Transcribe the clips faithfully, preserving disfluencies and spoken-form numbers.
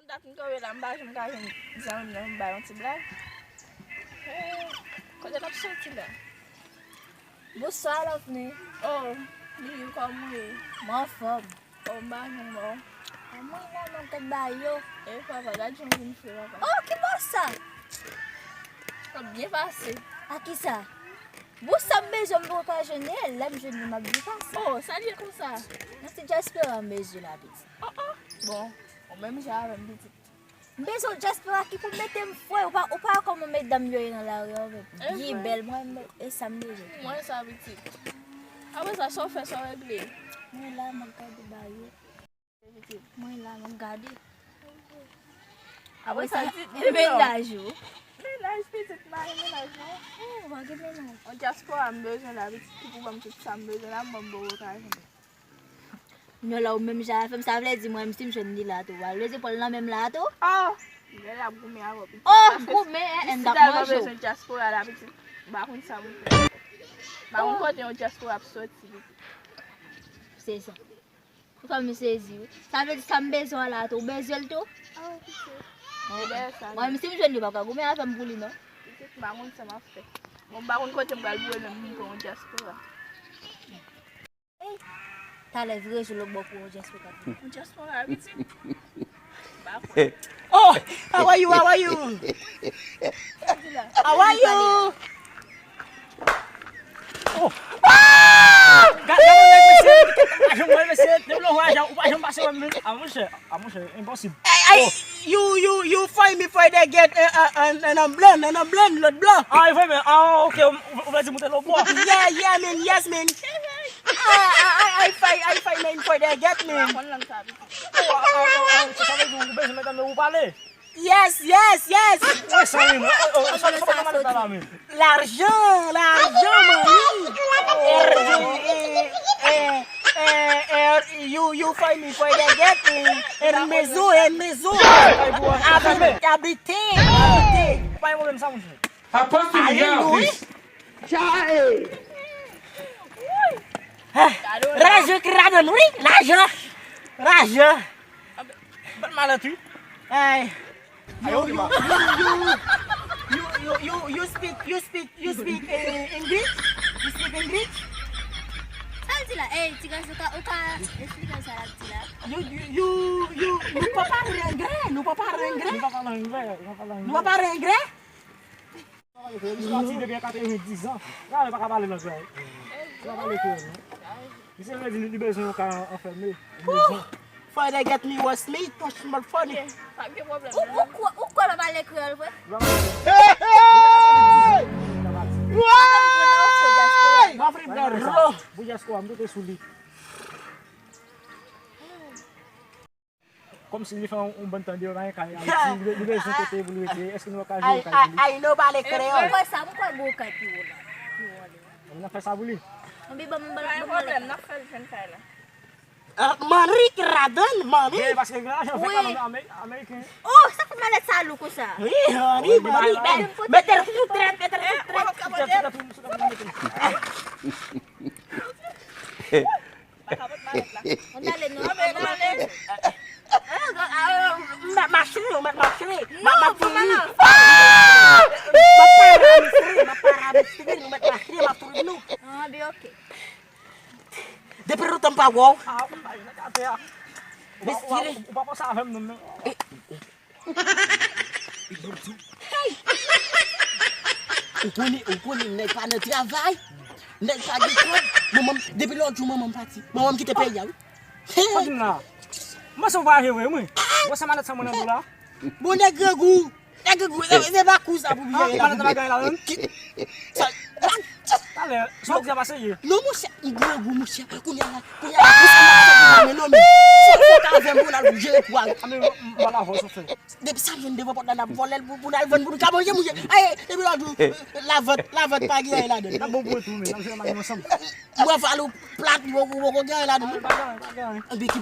Dat m kanpe la, m pa janm ka jwenn zanmi m nan, m bay yon ti blag. Eh, kote l ap soti la? Bonswa, Lovni. Oh, Lili, kòman w ye? Mwen anfòm. Oh, m pa janm wè w. Ah, mwen la, mwen tèt ba yo. Eh, papa, gad jan w vin fre, papa. Oh, ki bò sa? Sa byen pase. A ki sa? Bon, sa m bezwen, m poko ka jwenn li, lè m jwenn li, m ap byen pase. Oh, sa l ye konsa? Nan ti dyaspora m bezwen la, pitit. Oh, oh. Bon, ou menm jan avè m, pitit. M bezwen yon dyaspora ki pou mete m fre, ou pa, ou pa wè kòman medam yo ye nan lari an, men. Byen bèl, mwen, e sa m bezwen. Mwen sa, pitit. Apre sa, sa w fè, sa w regle? Mwen la, m ap gade ba yo. Mwen la, m ap gade. Apre sa, pitit, e mennaj ou? Mennaj, pitit, m pa gen mennaj, non. Oh, ou pa gen mennaj? Yon dyaspora m bezwen la, pitit, ki pou ban m tout sa m bezwen la, m ban m bon okayon. Non, la, ou menm jan avè m, sa vle di mwen, si m jwenn li la tou, w al leze pòl nan menm la tou? Oh! Lè l ap goumen avè w, pitit. Oh, goumen, en, en, m t ap manje w. Bezwen dyaspora la, pitit. M pa konn sa pou fè. M pa konn kote yon dyaspora ap soti, pitit. Se sa. Ou fè m sezi, wi. Sa vle di sa m bezwen an la tou, ou bezwen l tou? Ah, pitit. Mwen, si m jwenn li, ou pa ka goumen avè m pou li, non. Pitit, m pa konn sa m ap fè. Bon, m pa konn kote m pral boure menm, m pran yon dyaspora. Talè vre jou lòt bò pou yon dyaspora. Yon dyaspora, pitit. M pa konn. Oh, how are you? How are you? How are you? Oh. Ah! Gad, gad, gad, mesye, ou pa janm wè, mesye, depi lè w wè ajan, ou pa janm pase wè m, men. Ah, monchè, ah, monchè, enposib. Hey, hey, you, you, you find me for the gate, uh, uh, and, and I'm blind, and I'm blind, lòt blan. Ah, e vre, men, ah, ok, ou, ou, ou vle di m ou te lòt bò? Yeah, yeah, man, yes, man. I, I, I, I fight, I fight, man, for the gate, man. Oh, ah, ah, ah, ah, sa, sa vle di ou bezwen met nan men ou pale? Yes, yes, yes. Wè sa menm. Oh, oh, sa, sa pa mal la menm. Lajan, lajan, manmi. Eh, eh, eh, eh, you, you find me for the gate, eh, en mezon, en mezon. Abite, abite, abite. Pa gen pwoblèm sa, monchè. Happens to me, yeah, please. Lajan ki ladan l, wi, lajan. Lajan. Bèl malèt, wi. Ay. You, you, you, you, you, you, you speak, you speak, you speak, eh, English? You speak English? Sa l di la? Ey, ti gason, ou ka, ou ka esplike m sa l ap di la? You, you, you, you, nou pa pale anglè, nou pa pale anglè. Nou pa pale anglè, nou pa pale anglè. Nou pa pale anglè? Li sòti depi an katreven diz an. Gade, li pa ka pale lang sa. Li pa pale kreyòl, non. Misye vle di li bezwen yon kay anfèmen. Li bezwen. Father get me was me, touch my funny. Pa gen pwoblèm. Ou, ou kwè, ou kwè l pa pale kreyòl vre? Hey, hey! Why? Pou dyaspora, m te sou li. Kòmsi li fè yon, yon bann tan deyò, pa gen kay Ayiti, li, li bezwen kote pou l rete. Èske nou ka jwe yon kay pou li? Ay, nou pale kreyòl. Mwen kwè sa, mwen kwè gon kay pi wo la. Pi wo la. N ap fè sa pou li. Anben, ban m, ban m, ban m pwoblèm, n ap fè l jwenn kay la. Ah, manri ki ladan, manri. Gen, paske gen lajan fè kay ameriken. Oh, sa fè malèt sa lou konsa. Wi, manri, manri. Mete l sou trèt, mete l sou trèt. Ann ale, non, ann ale. M ap mache, m ap mache. M ap mache. M ap para misye, m ap para misye, m ap mache, m ap tounen nou. Ah, ben, ok. Depi lontan m pa wè w. Mesye. Ou pa panse avè m, non, men. Ou konnen, ou konnen nèg pa nan travay, nèg pa gen kòb. Manman m, depi lòt jou manman m pati, manman m kite peyi a, wi. Sa w di m la? M panse w vwayaje vre, wi. Wè sa malèt sa mwen nan do la? Bon, nèg grangou, nèg grangou, se, se pa kou sa pou byen. Ah, malèt la pa gen la menm? Talè, sa w di a pa serye. Non, monchè, m grangou, monchè. Kounye a la, kounye a la, pou sa m ap fè pou mwen, non, men. Fò, fò w ka avè m pou n al jere kou a. A, men, m, m pa ka fè w sa w fè. Depi sa m jwenn devan pòt la, n ap vòlè l pou, pou n al vann, pou nou ka manje, manje. Ay, depi lòt jou, lavant, lavant pa gen anyen ladan l. N ap bon pou tou, men, n ap jere manje ansanm. Mwen vale w plat, li poko gen anyen ladan l. Pa gen anyen, pa gen anyen. Anben ki,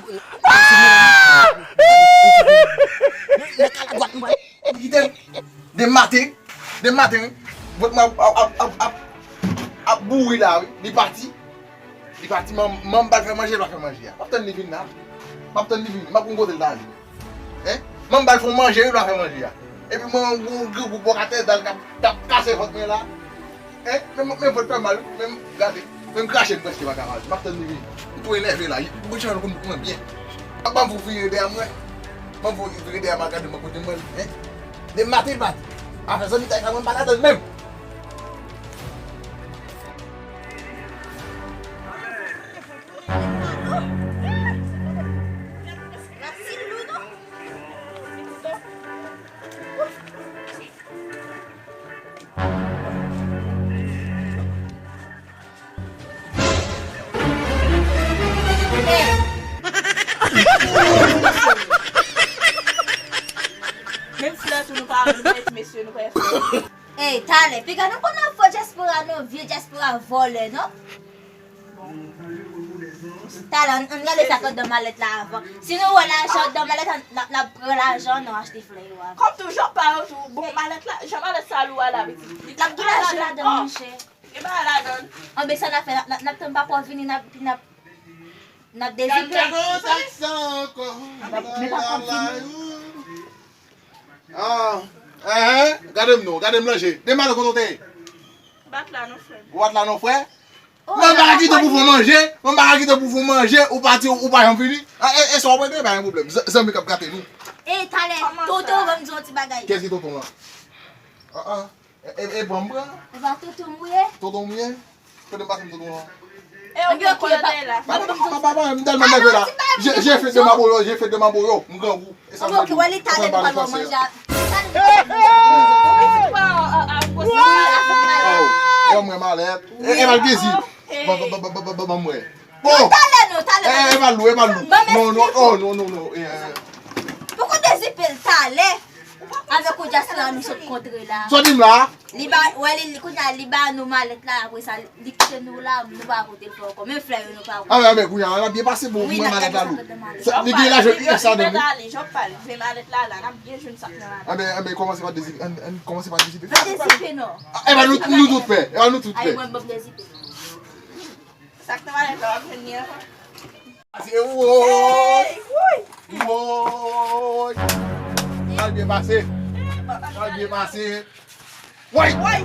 nan kaladwat nou pral. Kite l. Demen maten, demen maten, vòt mwen ap, ap, ap, ap, ap, ap bouri la, wi. Li pati. Li pati, manman m pral fè manje, l pral fè manje a. M ap tann li vin la. M ap tann li vin. M ap konn kote l ta ale. Hein? Manman ba l fè yon manje, wi, l ap fè manje a. Epi mwen, yon grangou bòkatè dal k ap, k ap kase vant mwen la. Hein? Men, men vant fè mal, wi. Men gade, men m krache, m prèske pa ka manje. M ap tann li vini. M twò enève la. Mwen jan konn mwen byen. Ban m vire dèyè mwen. Ban m vire dèyè mwen, gade mwen kote mwen, hein? Depi maten, maten. Afè zanmitay sa, mwen pa ladann menm. Rasin Lou, non? Menm flè tou nou pa, nou pa ti mesye, nou pa flè. Ey, talè, piga nou konn ap fò dyaspora, non, vye dyaspora vòlè, non? Talè, ann, ann gade sa k anndan malèt la avan. Si nou wè lajan anndan malèt la, n ap, n ap pran lajan, nou achte flè yo avan. Kòm toujou pa yo tou, bon, malèt la, jan malèt sa lou a la, pitit. N ap gen lajan ladan, monchè. Gen bagay ladan. Anben sa n ap fè, n ap, n ap tann papa w vini, n ap, n ap, n ap dezipe. Gad sa ankò. Anben, men papa w vini. Ah, eh, eh, gade m non, gade m nan je. Demen maten kote w te ye? Bat la non, frè. Ou bat la non, frè? Oh, mwen pa ka kite w pou fè manje, mwen pa ka kite w pou fè manje, ou pati, ou pa janm vini. Ah, e, e sa w ap regle, pa gen pwoblèm. Z-, zanmi k ap gate nou. E, talè, tonton, ban m di w yon ti bagay. Kiyès ki tonton an? Ah, ah. E, e, e, pran m pran. E pa tonton m ou ye? Tonton m ou ye? Kote m pase m tonton an? E, ok, ok, pa, pa, pa, pa, pa, m tèlman nève la. Je, je fè de maboyo, je fè de maboyo, m grangou. E sa m di. Ok, wè li talè nou pral manje a. Ou pitit pa a, a, a, a, a, a, mwen malèt. E, e, mal plezi. Ban, ban, ban, ban, ban, ban, ban, mwen. Bon. Non, talè non, talè. Eh, eh, Evalou, Evalou. Non, non, oh, non, non, non. Eh, eh. Poko dezipe l talè. Avèk ou dyaspora nou sot kontre la. Sa w di m la? Li ba, wè li, li, kounye a, li ba nou malèt la, apre sa, li kite nou la, nou pa pote l fè ankò. Menm flè yo, nou pa pote. Ah, men, men, kounye a, l ap byen pase pou mwen malèt la, Lou. Li gen lajan U S ladan l, wi. Anben, anben, kòmanse pa dezipe, ann, ann kòmanse pa dezipe. Pa dezipe, non. Ah, eh ben, nou, nou tout pè. Eh ben, nou tout pè. Ay, mwen, ban m dezipe. Sa k nan malèt la, w ap jwenn li ankò. Se woy! Woy! Sa l byen pase. Sa l byen pase. Woy! Woy!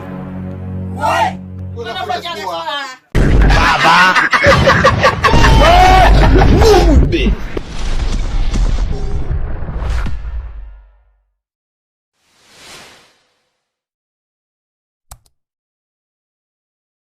Woy! Kote fò dyaspora? Baba! Woy!